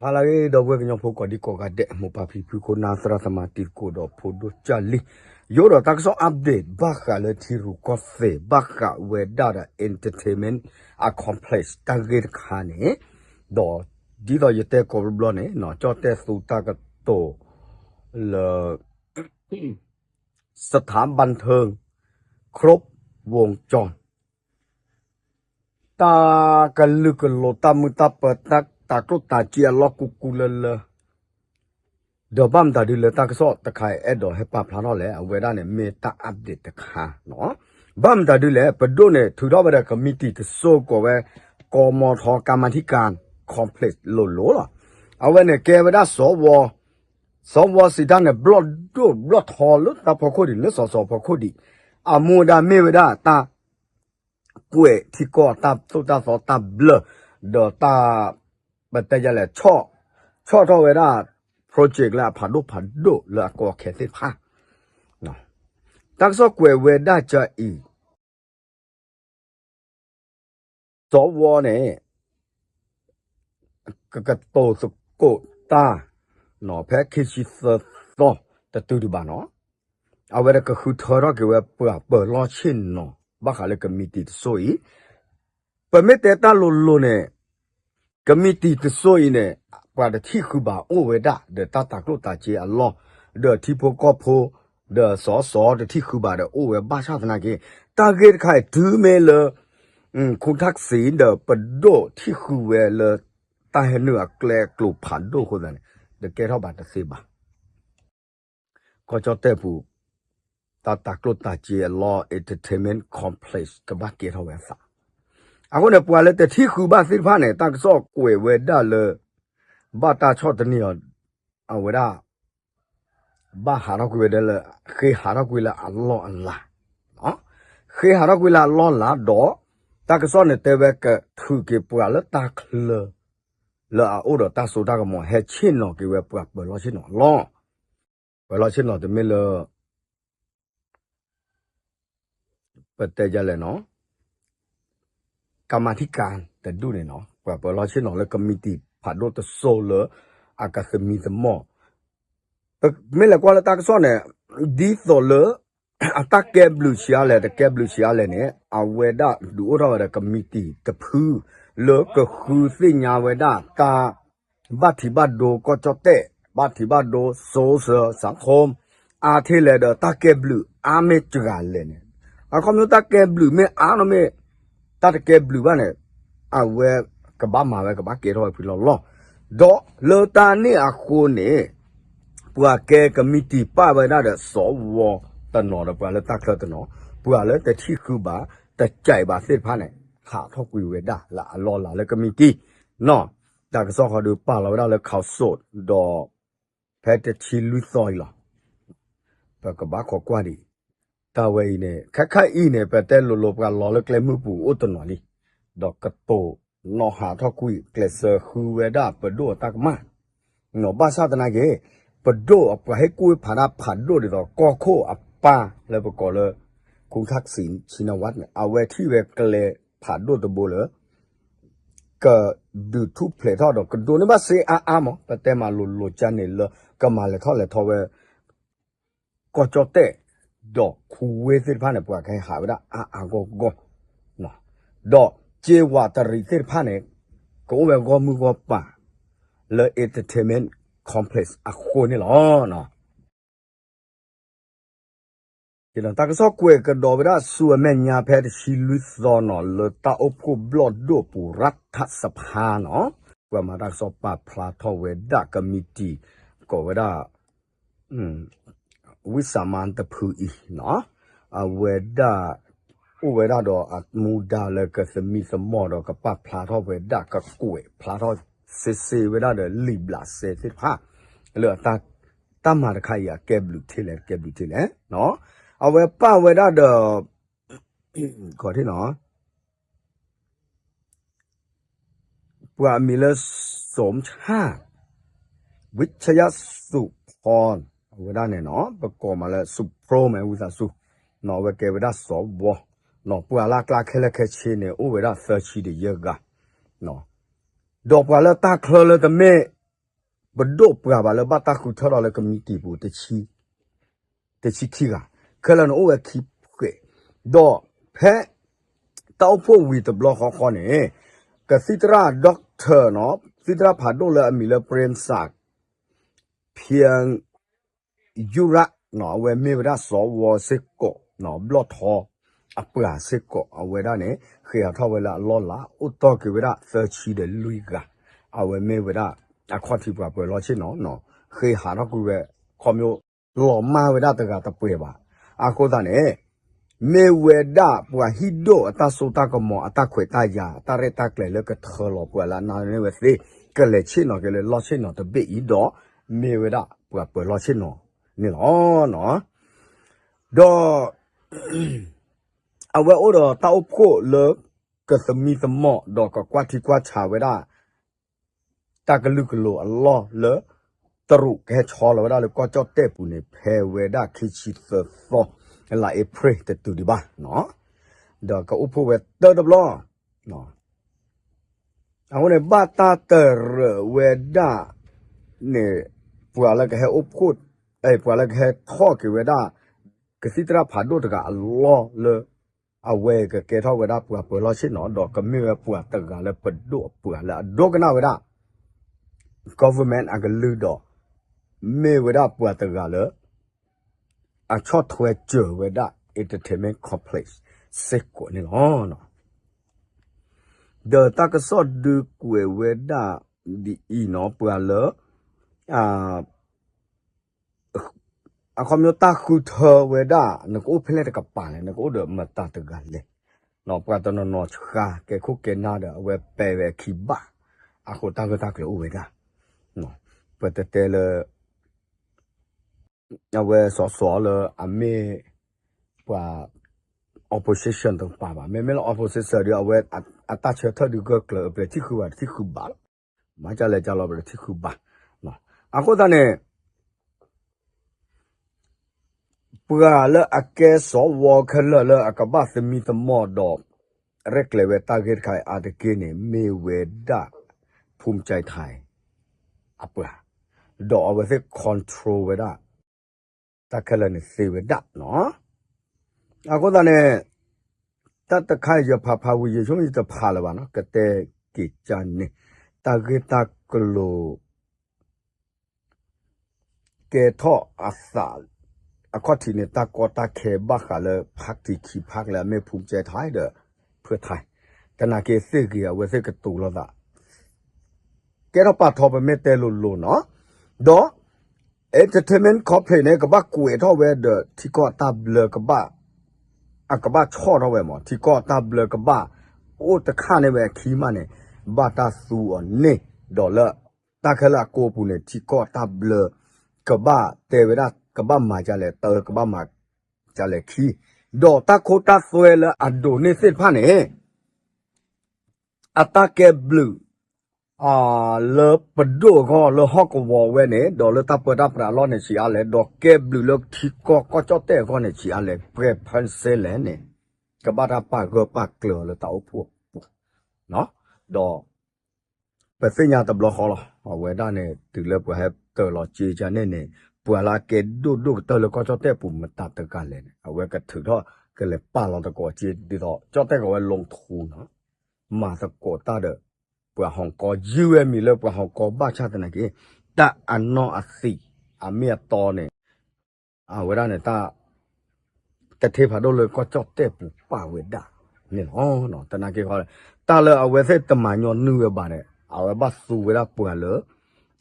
ဟါလၢအဂ့ၤ ဒီပုၢ်ဝဲၢ်ကညီဖိကိးဒံကိးဂၤဒဲး မိၢ်ပၢ်ဖံဖု ခိၣ်နၢ် သရၣ်သမါ တံၤသကိးဒီးဖိဒိၣ်ကၢ်လံ, ယအိၣ်ဒီးတၢ်ကစီၣ် update ဘၣ်ဃးလၢထံရူၢ်ကီၢ်သဲး ဘၣ်ဃးဝဲဒၣ်ဒီး entertainment အ complex တၢ်ဂ့ၢ်တခါန့ၣ်, ဒီးဒ်သိးယတဲကိးဘျီဘျီန့ၣ် ကၠီၣ်တဲၣ်သူတၢ်ကတိၤလၢ สถานบันเทิง ครบวงจร တၢ်ကလုာ်ကလိၤ တၢ်မုာ်တၢ်ပၢၤ တၢ်တၤကျိၣ်တၤစ့အလီၢ်ကူကူလၢလၢ, ဒီးဘၣ်မတၤဒုလဲၣ် တၢ်ကစီၣ်တခါအံၤ အဲၣ်ဒိးဟဲပာ်ဖျါထီၣ်လဲၣ်, အဝဲဒၣ်န့ၣ်မ့ၢ်တၢ် update တခါနီၤ. ဘၣ်မတၤဒုလဲၣ် ပဒိၣ်န့ၣ် ထုးထီၣ်ဝဲဒီး committee တစိၢ်ကိးဝဲ ကီမီထီ ကမၤထံကၣ် complex လိၤလိၤလီၤ. အဝဲန့ၣ်ကဲဝဲဒၣ် စီၤဝီ စီၤဝီစံးတၢ်န့ၣ် ဘျီၣ်ဒိၣ်ဘျီၣ်ထီလၢတၢ်ဖီခိၣ်ဒံး လၢစီၤစီၤဖီခိၣ်ဒံး, အမူဒါမ့ၢ်ဝဲဒၣ်တၢ် ကွဲးထံကီၢ်တၢ်သိၣ်တၢ်သီတၢ်ဘျၢ, ဒီးတၢ် ပတဲယလဲၣ် ဆီၣ်ထီၣ်ဝဲဒၣ် project လၢအဖးဒိၣ်ဖးဒိၣ်လၢအကီအခဲသ့ၣ်တဖၣ်, တၢ်ကစီၣ်ကွဲးဝဲဒၣ်ကအံၤ စီၤဝီန့ၣ် ကကတိၤသကိးတၢ် ဖဲခံဆံသၢသီ တတုၤဒံးဘၣ်နီၤ, အဝဲဒၣ်ကဃုထၢထီၣ်က့ၤဝဲပှၤပၢၤလီၢ်ဆ့ၣ်နီၤ ဘၣ်ဃးလၢ committee တစိၢ်အံၤ, ပမ့ၢ်တဲတၢ်လိၤလိၤန့ၣ် committee တစိၢ်အံၤန့ၣ် ပှၤတထံၣ်ဃုာ်ဘၣ်အိၣ်ဝဲဒၣ် ဒီးတၢ်တၤကျိၣ်တၤစ့အလီၢ်, ဒီးထံဖိကီၢ်ဖိ ဒီးစီၤစီၤတထံၣ်ဃုာ်ဘၣ်ဒီးအိၣ်ဝဲဘၣ်ဆၣ်သနာ်က့, တၢ်ဂ့ၢ်တခါအံၤတုၤမ့ၢ်လၢ ခူထၣ်စံဒီးပဒိၣ်ထံၣ်ဃုာ်ဝဲလၢ တၢ်ဟဲနုာ်အကျဲအကျိၤဖးဒိၣ်အဃိသတးန့ၣ် တကဲထီၣ်ဘၣ်တသ့ဘၣ်. ကီၢ်ကၠီၣ်တဲၣ်ပူၤ တၢ်တၤကျိၣ်တၤစ့အလီၢ် entertainment complex ကဘၣ်ကဲထီၣ်ဝဲအသး, အဃိန့ၣ် ပှၤလၢတထံၣ်ဃုာ်ဘၣ်သ့ၣ်တဖၣ်န့ၣ် တၢ်ကစီၣ်ကွဲးဝဲဒၣ်လၢ ဘၣ်တၢ်ဆီၣ်တနံၤအီၤ အဝဲဒၣ် ဘၣ်ဟးထီၣ်ကွံာ်ဝဲဒၣ်လၢ ဃ့ဟးထီၣ်ကွံာ်လၢအလီၢ်အလၤ, ဃ့ဟးထီၣ်ကွံာ်လၢအလီၢ်အလၤဒီး တၢ်ကစီၣ်န့ၣ်တဲဝဲကထုးက့ၤပှၤလၢတၢ်ချၢ လၢအအိၣ်ဒီးတၢ်စိတၢ်ကမီၤ ဟဲဆ့ၣ်နီၤက့ၤဝဲပှၤပၢၤလီၢ်ဆ့ၣ်နီၤအလီၢ်, ပၢၤလီၢ်ဆ့ၣ်နီၤတမ့ၢ်လၢ ပတဲယလဲၣ်နီၤ ကမၤထံကၣ်တဒူၣ်န့ၣ်နီၤ ပှၤပၢၤလီၢ်ဆ့ၣ်နီၤလၢ committee ဖးဒိၣ်တစိၢ်လၢ အကသမံသမိး, မ့ၢ်လဲၤကွၢ်လၢတၢ်ကစီၣ်န့ၣ် ဒ်သိးလၢ အတၢ်ကဲဘျုးဆံးအါလဲၣ် တကဲဘျုးဆံးအါလဲၣ်န့ၣ် အဝဲဒၣ်ဒုးအိၣ်ထီၣ်ဝဲဒီး committee တဖု လၢကဃုသ့ၣ်ညါဝဲဒၣ်တၢ် ဘၣ်ထံးဘၣ်ဒိကီၢ်ကၠီၣ်တဲၣ် ဘၣ်ထံးဘၣ်ဒိ social စၣ်ခိၣ် အါထဲလဲၣ်ဒီးတၢ်ကဲဘျုးအါမ့ၢ်စှၤလဲၣ်န့ၣ်, အခီပညီတၢ်ကဲဘျုးမ့ၢ်အါနီၤမ့ၢ် တၢ်တကဲဘျုးဘၣ်န့ၣ် အဝဲကဘၣ်မၤဝဲကဘၣ်ကဲထီၣ်ဝဲဖဲလီၢ်လီၢ်, ဒီးလၢတၢ်န့ၣ်အဃိန့ၣ် ပှၤကဲ committee ပာ်ဝဲဒၣ်ဒီး စီၤဝီတနီၤဒီးပှၤလၢတၢ်ချၢတနီၤ, ပှၤလၢတထံၣ်ဃုဘၣ် တကးဘၣ်သ့ၣ်တဖၣ်န့ၣ် ဟးထီၣ်ကွံာ်ဝဲဒၣ်လၢအလီၢ်လၤလၢ committee နီၤ, တၢ်ကစီၣ်ဃီဒုးပာ်လီၤဝဲဒၣ်လၢ ข่าวสด ဒီး ဖဲတဆံလွံၢ်သီအံၤလီၤ. ပကဘၣ်ခိးကွၢ်ဒံး တၢ်ဝဲအံၤန့ၣ် ခဲခါအံၤန့ၣ် ပတဲလိၤလိၤပှၤလီၤလၢကျဲမုၢ်ပူၤအိၣ်တနီၤလံ, ဒီးကတိၤနီၤဟးထီၣ်ကွံာ် ကျဲးစၢးဃုဝဲဒၣ်ပဒိၣ်အတၢ်ကမၣ်, ဘၣ်ဆၣ်သနာ်က့ ပဒိၣ်အပှၤဟ့ၣ်ကူၣ်ဖးဒၣ်ဖးဒိၣ်ဒ်သိးကီၢ်ခိၣ်အပၢ်လၢပကိးလၢ ခူထၣ်စံ ဆံနဝါန့ၣ် အဝဲထံၣ်ဝဲကျဲဖးဒိၣ်တဘိလၢ ကဒုးထူၣ်ဖျဲးထီၣ်ဒီးကဒိးန့ၢ်ဘၣ်စ့အါအါမး ပတဲမးလိၤလိၤကၢ်န့ၣ်လၢ ကမၤလဲၤထီၣ်လဲၤထီဝဲ ကီၢ်ကၠီၣ်တဲၣ် ဒီးခူဝ့ၢ်သ့ၣ်တဖၣ်န့ၣ် ပှၤကဟဲဟးဝဲဒၣ်အါအါဂီၢ်ဂီၢ်, ဒီးစ့ဝးတရံးသ့ၣ်တဖၣ်န့ၣ် ကအိၣ်ဝဲဂီၢ်မုၢ်ဂီၢ်ပၤ လၢ entertainment complex အဃိန့ၣ်လီၤ. တၢ်ကစီၣ်ကွဲးကဒီးဝဲဒၣ်ဆူအမဲာ်ညါဖဲတဆံလွံၢ်သီနီၤ လၢတၢ်အိၣ်ဖှိၣ်ဘျီၣ်ဒိၣ်ပူၤ ရၣ်ထၣ်စဖါနီၤ ပှၤမၤတၢ်ကစီၣ်ပာ်ဖျါထီၣ်ဝဲဒၣ် committee ကိးဝဲဒၣ် ဝံၣ်စၣ်မါတဖုအံၤနီၤ အဝဲဒၣ် အိၣ်ဝဲဒၣ်ဒီးအမူဒါလၢကသမံသမိးဒီးကပာ်ဖျါထီၣ်ဝဲဒၣ် ကကွဲးဖျါထီၣ်စ့စ့ဝဲဒၣ်ဒီးလံာ်ဘျးစဲသ့ၣ်တဖၣ် လၢအတၢ် တၢ်မၤတခါအံၤအကဲဘျုးထံလဲၣ် ကဲဘျုးထံလဲၣ်, အဝဲပာ်ဝဲဒၣ်ဒီး ခီၣ်ထံနီၤ ပှၤအမံၤလၢ สมชาติ วิชยสุพร အဝဲဒၣ်န့ၣ်နီၤ ပကိးမးလၢ စူးဖရိမဲာ်ဝံသးစူၤ နီၤ အဝဲကဲဝဲဒၣ်စီၤဝီ နီၤ ပှၤလၢအကျါခဲလၢာ်ခဲဆ့န့ၣ် အိၣ်ဝဲဒၣ်သၢဆံဒီးယဲၢ်ဂၤ ဒီးပှၤလၢတၢ်ချၢလၢတမ့ၢ် ပဒိၣ်ပှၤဘၣ်လၢဘၣ်တၢ်ဃုထၢထီၣ်လၢကမံးတံာ်ပူၤ တဆံခံဂၤ, ခဲလၢာ်န့ၣ်အိၣ်ဝဲခံဖှဲး, ဒီးဖဲ တၢ်အိၣ်ဖှိၣ်ဝံၤတဘျီဃီဃီန့ၣ် ကသံၣ်သရၣ် doctor နီၤ သံၣ်သရၣ်ဖးဒိၣ်လၢအမံၤလၢ ပြ့မ်စၣ် ဖၠၣ်ယူရၣ်နီၤ အဝဲမ့ၢ်ဝဲဒၣ်စီၤဝီၤစ့ၢ်ကီး ဘျီၣ်ထီအပှၤစ့ၢ်ကီး အဝဲဒၣ်န့ၣ် ဃ့ဟးထီၣ်ဝဲလၢအလီၢ်လၤ အိၣ်တီၢ်က့ၤဝဲဒၣ်သၢဆံဒီးလွံၢ်ဂၤ, အဝဲမ့ၢ်ဝဲဒၣ် အခီၣ်ထံးပှၤပၢၤလီၢ်ဆ့ၣ်နီၤနီၤ ဃ့ဟးထီၣ်ကွံာ်ဝဲ ခီဖျိ လီၤမၢ်ဝဲဒၣ်တဂၤတပှဲၤဘၣ်. အဃိသတးန့ၣ် မ့ၢ်ဝဲဒၣ်ပှၤဟံၣ်ဒိၣ်အတၢ်စိတၢ်ကမီၤအတၢ်ခွဲးတၢ်ယာ် အတၢ်ရဲၣ်တၢ်ကျဲၤလၢကထၢလီၤပှၤလၢအနါန့ၢ်ဝဲသ့ ကလဲၤဆ့ၣ်နီၤက့ၤလၢလီၢ်ဆ့ၣ်နီၤတဘ့ၣ်အံၤဒီး မ့ၢ်ဝဲဒၣ်ပှၤပၢၤလီၢ်ဆ့ၣ်နီၤန့ၣ်လီၤ. ဒီး အဝဲအိၣ်ဒီးတၢ်အိၣ်ဖှိၣ်လၢ ကသမံသမိးဒီးကကွၢ်ထံကွၢ်ဆးဝဲဒၣ် တၢ်ကလုာ်ကလိၤအလီၢ်လၢ တရူးကဟဲဆီလီၤဝဲဒၣ်လၢကီၢ်ကၠီၣ်တဲၣ်ပူၤန့ၣ် ဖဲဝဲဒၣ်ခံဆံသၢသီ လါအ့ဖြ့ၣ်တတုၤဒံးဘၣ်, ဒီးကအိၣ်ဖှိၣ်ဝဲတၢ်တဘျီ အဃိန့ၣ် ဘၣ်တၢ်တရၢးဝဲဒၣ်န့ၣ် ပှၤလၢကဟဲအိၣ်ဖှိၣ် ပှၤလၢကဟဲထီၣ်က့ၤဝဲဒၣ် ကသံၣ်သရၣ်ဖးဒိၣ်တဂၤအလီၢ်လၢ အဝဲကကဲထီၣ်ဝဲဒၣ်ပှၤပၢၤလီၢ်ဆ့ၣ်နီၤ ဒီးကမ့ၢ်ဝဲပှၤတဂၤလၢပဒိၣ်အပှၤလၢအဒိကနၣ်ဝဲဒၣ် government အကလုၢ်ဒီး မ့ၢ်ဝဲဒၣ်ပှၤတဂၤလၢ အဆီၣ်ထွဲစၢၤဝဲဒၣ် entertainment complex စ့ၢ်ကီးန့ၣ်လီၤ. ဒီးတၢ်ကစီၣ်ဒုးကွဲးဝဲဒၣ်ဒ်အံၤနီၤ ပှၤလၢ အခီပညီတၢ်ဃုထၢဝဲဒၣ် နကအိၣ်ဖဲလဲၣ်တကပၤလဲၣ် နကအိၣ်ဒီးမတၤတဂၤလဲၣ်, ပှၤတနီၤနီၤဆှါကဲခိၣ်ကဲနၢ်ဒီး အဝဲပဲာ်ဝဲအခံဘၣ်, အဃိတၢ်ဂၢၢ်တၢ်ကျၢၤအိၣ်ဝဲဒၣ်, ပတဲတဲလၢ အဝဲစီၤစီၤလၢအမ့ၢ်ပှၤ opposition တကပၤဘၣ်, မ့မ့ၢ်လၢ opposition ဒီး အဝဲအတၢ်ဆၢထၢၣ်ဒုးဂၢၢ်ကျၢၤ ပထံၣ်ဃုဘၣ် တထံၣ်ဃုဘၣ်လီၤ, မၤကလဲၤကလီၤ ပတထံၣ်ဃုဘၣ်, အဃိသတးန့ၣ် ပှၤလၢအကဲစီၤဝီခဲလၢာ်လၢအကဘၣ်သမံသမိးဒီး ရဲၣ်ကျဲၤဝဲတၢ်ဂ့ၢ်တခါအံၤအါတက့ၢ်န့ၣ် မ့ၢ်ဝဲဒၣ် ဖူမကၠဲးထၢၣ် အပှၤ, ဒီးအဝဲသ့ၣ် control ဝဲဒၣ် တၢ်ခဲလၢာ်န့ၣ်သ့ဝဲဒၣ်နီၤ, အဃိသတးန့ၣ် တၢ်တခါအံၤယဖးဖးဝံၤ ယဆိကမိၣ်ယတဖးလၢၤဘၣ်နီၤ ကတဲက့ၤကန့ၣ် တၢ်ဂ့ၢ်တၢ်ကျိၤ ကဲထီၣ်အသး အခီၣ်ထံးန့ၣ် တၢ်ကီတၢ်ခဲဘၣ်ဃးလၢ party ခံ party လၢအမ့ၢ်ဖူမကၠဲးထၢၣ်ဒီး ဖၢၣ်ထၢၣ်, သနာ်က့သ့ၣ်ဂ့ၤ အဝဲသ့ၣ်ကတိၤလိာ်သး ကဲထီၣ်ပာ်ထီပမ့ၢ်တဲလိၤလိၤနီၤ, ဒီး entertainment complex န့ၣ် ကဘၣ်ကွဲးထီၣ်ဝဲဒီး ထံကီၢ်အတၢ်ဘျၢကဘၣ် အကဘၣ်ဆီၣ်ထီၣ်ဝဲမး ထံကီၢ်အတၢ်ဘျၢကဘၣ် အိၣ်တခါန့ၣ်ဝဲအခံမးန့ၣ် ဘၣ်တၢ်သူအီၤန့ၣ် ဒီးလၢ တၢ်ခဲလၢာ်အကိးပူၤန့ၣ် ထံကီၢ်အတၢ်ဘျၢ ကဘၣ်တဲဝဲဒၣ် ကဘၣ်မၤဒ်လဲၣ် တၢ်ကဘၣ်မၤဒ်လဲၣ်ခံ, ဒီးတၢ်ခိတၢ်သွဲလၢအဒိးန့ၢ်သ့ၣ်တဖၣ်န့ၣ် အတၢ်ကဲဘျုး လၢပဒိၣ်အဂီၢ် လၢဟီၣ်ကဝီၤဝဲန့ၣ် ဒီးလၢတၢ်ပၢတၢ်ပြးအလီၢ်န့ၣ်ဆံးအါလဲၣ်, ဒီးကဲဘျုးလၢထံကီၢ်ကီၢ်ကၠီၣ်တဲၣ်အဂီၢ်န့ၣ်ဆံးအါလဲၣ်, ပှဲၤဖၢၣ်စ့လဲၣ်န့ၣ် ကဘၣ်တၢ်ပာ်ဂၢၢ်ပာ်ကျၢၤလၢတၢ်အိၣ်ဖှိၣ်အပူၤ, ဒီး ပသ့ၣ်ညါတဘျီဃီလီၤ. အဝဲဒၣ်န့ၣ် တုၤလၢပှၤဟဲတၢၤလီၤစ့ကန့ၣ်န့ၣ် ပှၤလၢအကဲဒိၣ်ဒိၣ်ကတၢၢ်လၢကီၢ်ကၠီၣ်တဲၣ်ပူၤမတၤတဂၤလဲၣ်န့ၣ် အဝဲကထုးထီၣ်ကလဲၤပာ်လီၤသကိးစ့ ဒ်သိး ကၠီၣ်တဲၣ်ကီးဝဲ လူင်ထူနီၤ မၤသကိးတၢ်ဒီး ပှၤဟီၣ်ကီၢ် ယုၢ်ဝဲမံၤလၢပှၤဟီၣ်ကီၢ် ဘၣ်ဆၣ်သနာ်က့ တၢ်အနီၢ်အသံး အမ့ၢ်အတီန့ၣ် အဝဲဒၣ်န့ၣ် တၢ် တထ့ဖးဒိၣ်လၢကီၢ်ကၠီၣ်တဲၣ်ပူၤပာ်ဝဲဒၣ်န့ၣ်လီၤ. သနာ်က့ တၢ်လၢအဝဲသ့ၣ်တမၤညီနုၢ်ဝဲဘၣ်န့ၣ် အဝဲဘၣ်သူဝဲဒၣ်ပှၤလၢ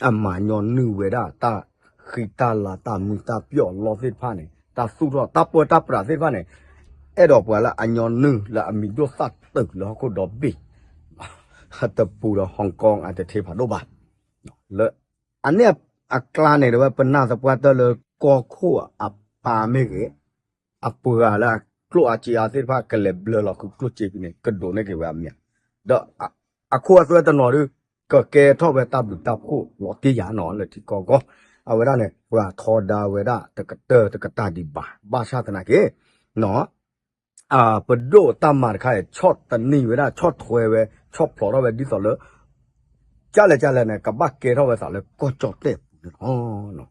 အမၤညီနုၢ်ဝဲဒၣ်တၢ်ဃံတၢ်လၤတၢ်မုာ်တၢ်ပျီၣ်အလီၢ်သ့ၣ်တဖၣ်န့ၣ် တၢ်သူၣ်ထီၣ်တၢ်ပၢတၢ်ပြးသ့ၣ်တဖၣ်န့ၣ် အဲၣ်ဒိးပှၤလၢအညီနုၢ်လၢအမံၤဒိၣ်သၣ်တုာ်လၢဟီၣ်ခိၣ်ဒီဘ့ၣ် တပူၤဒီး ဟီၣ်ကီၢ် အတထ့ဖးဒိၣ်ဘၣ် လၢ အန့ၣ်အကျါန့ၣ် တဝဲပနၢ်သပှၢ်တၢၢ်လၢကီၢ်ခိၣ်အပၢ်မ့ၢ်ဂ့ၤ အပှၤလၢအကျိၣ်အစ့အါသ့ၣ်တဖၣ် ကလဲၤဘျၢလီၤဃုာ်ကျိၣ်စ့ဖဲန့ၣ် ကဒိးန့ၢ်က့ၤဝဲအမံၤ ဒီးအခိၣ်အသွဲတနီၤဒီး ကကဲထီၣ်ဝဲတၢ်ဘျုးတၢ်ဖှိၣ်လီၤတံၢ်ယၤနီၤ လၢထံကီၢ်အဂီၢ် အဝဲဒၣ်န့ၣ် ပှၤထီဒါဝဲဒၣ်တကတၢၢ်တကတၢၢ်ဒံးဘၣ် ဘၣ်ဆၣ်သနာ်က့ ပဒိၣ်တၢ်မၤတခါအံၤ ဆီၣ်သနံးဝဲဒၣ် ဆီၣ်ထွဲဝဲ ဆီၣ်ဖျိးထီၣ်ဝဲဒ်သိးလၢ ကလဲၣ်ကလဲၣ်န့ၣ် ကဘၣ်ကဲထီၣ်ဝဲသးလၢကီၢ်ကၠီၣ်တဲၣ်ပူၤန့ၣ်လီ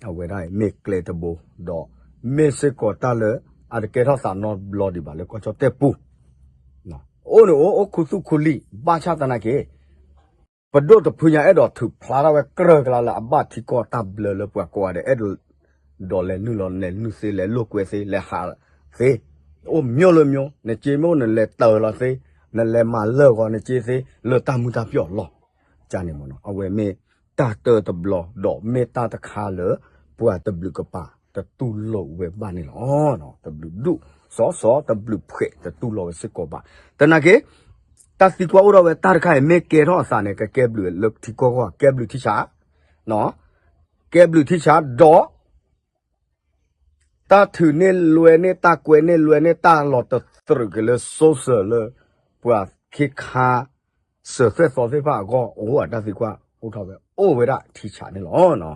ၤ. အဝဲဒၣ်အံၤမ့ၢ်ကျဲတဘိ, ဒီးမ့ၢ်စ့ၢ်ကီးတၢ်လၢ အတကဲထီၣ်သးနီတဘျီဒံးဘၣ်လၢကီၢ်ကၠီၣ်တဲၣ်ပူၤ, အိၣ်န့ၣ်အိၣ် အိၣ်ခူသူၣ်ခူလံာ် ဘၣ်ဆၣ်သနာ်က့ ပဒိၣ်တဖုညါအဲၣ်ဒိးထုးဖျါထီၣ်ဝဲကြၢးကလါလၢအဘၣ်ထံကီၢ်တၢ်ဘျၢလၢပှၤကိးဂၤဒဲး အဲၣ်ဒိး ဒီးလဲၤနုာ်လီၤ လဲၤနုာ်သ့ လဲၤလိာ်ကွဲသ့ လဲၤဟးသ့, အိၣ်မျိုးလၢမျိုး, နစ့မ့ၢ်အိၣ်နလဲၤတၢၤလီၤသ့, နလဲၤမၤလၢာ်ဂီၤနစ့သ့ လၢတၢ်မုာ်တၢ်ပျီၣ်လီၤ. ကန့ၣ်မ့ၢ်နီၤ အဝဲမ့ၢ်တၢ်တၢတဘျီ ဒီးမ့ၢ်တၢ်တခါလၢ ပှၤတဘျုးကပၤတတူၢ်လိာ်ဝဲဘၣ်န့ၣ်လီၤ. တဘျုးဒူၣ်စီစီ တဘျုးဖှဲးတတူၢ်လိာ်ဝဲစ့ၢ်ကီးဘၣ်. သနာ်က့ တၢ်သံကွၢ်အိၣ်ထီၣ်ဝဲတၢ်တခါအံၤ မ့ၢ်ကဲထီၣ်အသးန့ၣ် ကကဲဘျုးလၢထံကီၢ်ဂီၢ် ကဲဘျုးထံဆး, ကဲဘျုးထံဆးဒီး တၢ်ထုးန့ၢ်လွဲန့ၢ် တၢ်ကွဲန့ၢ်လွဲန့ၢ် တၢ်လီၤတသရူးက့ၤလၢ social လၢ ပှၤခ့ခါ စၢၤသွဲၣ်သီသ့ၣ်တဖၣ်အဂီၢ် အဃိအတၢ်သံကွၢ်အိၣ်ထီၣ်ဝဲ အိၣ်ဝဲဒၣ်ထံဆးန့ၣ်လီၤ.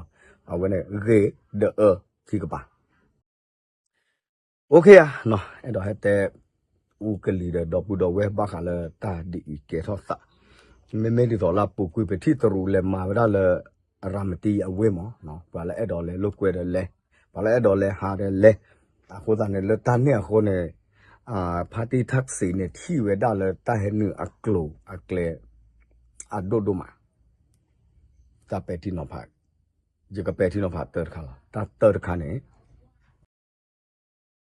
အဝဲန့ၣ်ဂ့ၤဒီးအၢခံကပၤ OK ဧါ, အဲၣ်ဒိးဟဲတဲ အူကလံၤဒီးဒီပုၢ်ဒီဝဲၢ်ဘၣ်ဃးလၢတၢ်ဒ်အံၤကဲထီၣ်သး, မ့မ့ၢ်ဒ်သိးလၢအပူၤကွံာ် ပထံၣ်တရူးလဲၤမၤဝဲဒၣ်လၢ အရၤမတံအဝ့ၢ်မး, ပှၤလၢအဲၣ်ဒိးလဲၤလိာ်ကွဲဒီးလဲၤ, ပှၤလၢအဲၣ်ဒိးလဲၤဟးဒီးလဲၤ, အဃိသတးန့ၣ် လၢတၢ်န့ၣ်အဃိန့ၣ် ဖါတံၢ်ထၣ်စံးန့ၣ် ထံၣ်ဝဲဒၣ်လၢတၢ်ဟဲနုာ်အကျိၤအကျဲ အဒိၣ်ဒိၣ်မး, တၢ်ပဲာ်ထံနီၤဖး, ယကပဲာ်ထံနီၤဖးတၢတခါလီၤ. တၢ်တၢတခါန့ၣ်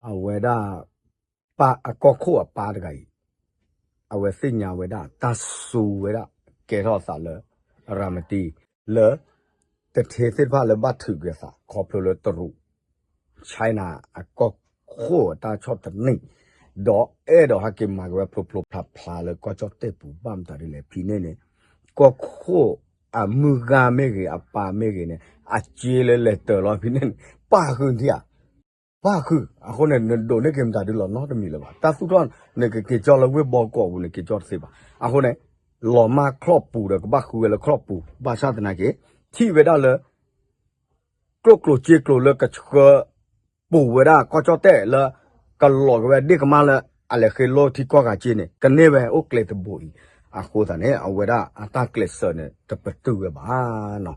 အဝဲဒၣ် ပၢ်အကီၢ်ခိၣ်အပၢ်တဂၤအံၤ အဝဲသ့ၣ်ညါဝဲဒၣ် တၢ်စူၤဝဲဒၣ် ကဲထီၣ်အသးလၢ ရၤမတံ လၢ တထ့သ့ၣ်တဖၣ်လၢဘၣ်ထုးကွံာ်အသး ခီဖျိလၢတရူး China အကီၢ်ခိၣ်အတၢ်ဆီၣ်သနံး ဒီးအဲၣ်ဒိးဟဲက့ၤမၤက့ၤဝဲဖျိဖျိဖျါဖျါလၢကီၢ်ကၠီၣ်တဲၣ်ပူၤ ဘၣ်မတၤဒ်လဲၣ် ဖဲန့ၣ်န့ၣ် ကီၢ်ခိၣ်အမုၢ်ဂၤမ့ၢ်ဂ့ၤ အပၢ်မ့ၢ်ဂ့ၤန့ၣ် အစ့လၢလဲၤတၢၤလီၤဖဲန့ၣ်န့ၣ် ပၣ်ဃုာ်ထံဧါ ပၣ်ဃုာ်, အဃိန့ၣ် နဒိးန့ၢ်က့ၤမတၤဒုလီၤနီတမံၤလၢၤဘၣ်. တၢ်သူၣ်ထီၣ်န့ၣ် ကက့ၤကၠီလၢဝ့ၢ်ဘီကီးပူၤန့ၣ် က့ၤကၠီတသ့ဘၣ်. အဃိန့ၣ် လီၤမၢ်ချီၣ်ပူၤဒီး ကဘၣ်ဃုဝဲလၢချီၣ်ပူၤ ဘၣ်ဆၣ်သနာ်က့ ထံၣ်ဝဲဒၣ်လၢ ကျိၣ်ကျိၤစ့ကျိၤလၢကဆှၢ ပူၤဝဲဒၣ်ကီၢ်ကၠီၣ်တဲၣ်လၢ ကလီၤက့ၤဝဲဒ့ၣ်ကမၣ်လၢ အလဲၤဃ့လိထံကီၢ်ဂၤက့န့ၣ် ကန့ၢ်ဝဲအိၣ်ကျဲတဘိအံၤ, အဃိသတးန့ၣ် အဝဲဒၣ်အတၢ်ကျဲးစၢးန့ၣ် တပတုာ်ဝဲဘၣ်နီၤ.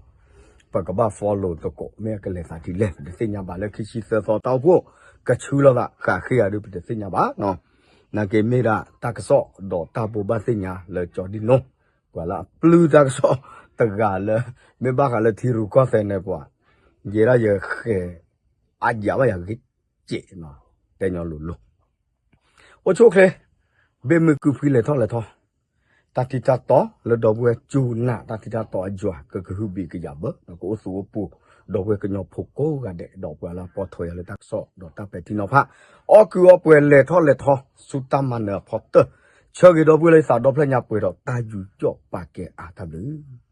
ပကဘၣ် follow သကိး မ့ၢ်အကလဲၤသးဒ်လဲၣ် ပတသ့ၣ်ညါဘၣ်လၢခံဆံသၢသီတၢ်အိၣ်ဖှိၣ် ကဆှၢလီၤသးဃးဃ့ဧါဒုး ပတသ့ၣ်ညါဘၣ်နီၤ. နာ်က့မ့ၢ်ဒၣ်တၢ်ကစီၣ်ဒီးတၢ်ဘိးဘၣ်သ့ၣ်ညါလၢကၠီဒံၣ်နိ ပှၤလၢအပျုၢ်တၢ်ကစီၣ်တဂၤလၢ မ့ၢ်ဘၣ်ဃးလၢထံရူၢ်ကီၢ်သဲးန့ၣ်ပှၤ ယဲဒၣ်ယဃဲၤ အယၤဘၣ်ယၤဂ့ၤစဲးနီၤ တဲညီလိၤလိၤ အိၣ်ဆူၣ်အိၣ်ချ့ ဘ့ၣ်မုၢ်ကုဖှံလဲၤထီၣ်လဲၤထီ တၢ်ထံတၢ်တီလၢဒီပုၢ်ဝဲၢ်စူၢ်နာ် တၢ်ထံတၢ်တီအယွၤ ကကဟုဘံၣ်ကယာ်ဘၢ ကအိၣ်သူအိၣ်ပူၤ ဒီပုၢ်ဝဲၢ်ကညီဖိကိးဂၤဒဲး ဒီးပှၤလၢအပိာ်ထွဲယၤလၢတၢ်ကစီၣ် ဒီးတၢ်ပဲာ်ထံနီၤဖး အီၣ်ကုာ်အီပှဲၤလဲၤထီၣ်လဲၤထီ ဆူတၢ်မၤနၢၤအဖီတၢၢ် ဆၢဂ့ၤဒီပုၢ်ဝဲၢ်လၢယသးဒီဖျၢၣ်ညါပှဲၤဒီးတၢ်ယူးယီၣ်ပာ်ကဲအါတၢ်ဘျုး